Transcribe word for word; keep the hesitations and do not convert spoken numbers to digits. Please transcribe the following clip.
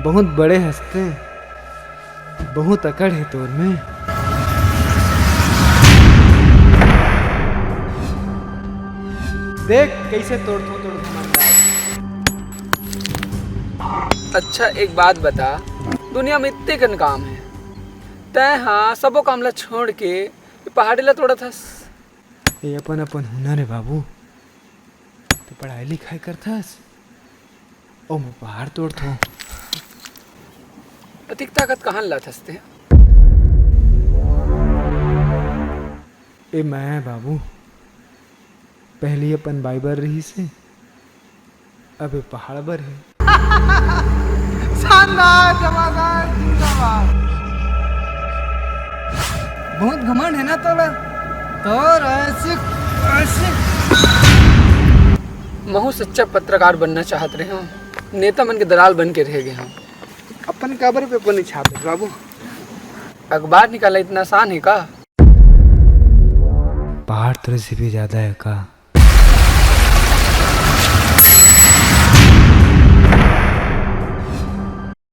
बहुत बड़े हस ते, बहुत अकड़ हे तोर में। देख कइसे तोड़थों तोर घमंड ला। अच्छा, एक बात बता, दुनिया में इतने कन काम हे, तैं हा सबो काम ला छोड़ के ये पहाड़ी ला तोड़त हस। ये अपन अपन हुनर हे बाबू। तैं पढ़ाई लिखाई करथस, अउ मैं पहाड़ तोड़थों। अतिक ताकत कहाँ लाथस तैं? ए मैं बाबू, पहली अपन बाई बर रहिस हे, अब ये पहाड़ बर हे। शानदार, धमाकेदार, जिंदाबाद। बहुत घमंड हे ना तोला? तोर ऐसे, ऐसे। महू सच्चा पत्रकार बनना चाहत रहे हूँ, नेता मन के दलाल बन के रह गए हूँ। अपन काबर paper नहीं छापे बाबू? अखबार निकालना इतना आसान हे का? पहाड़ तोरे से भी ज्यादा हे का?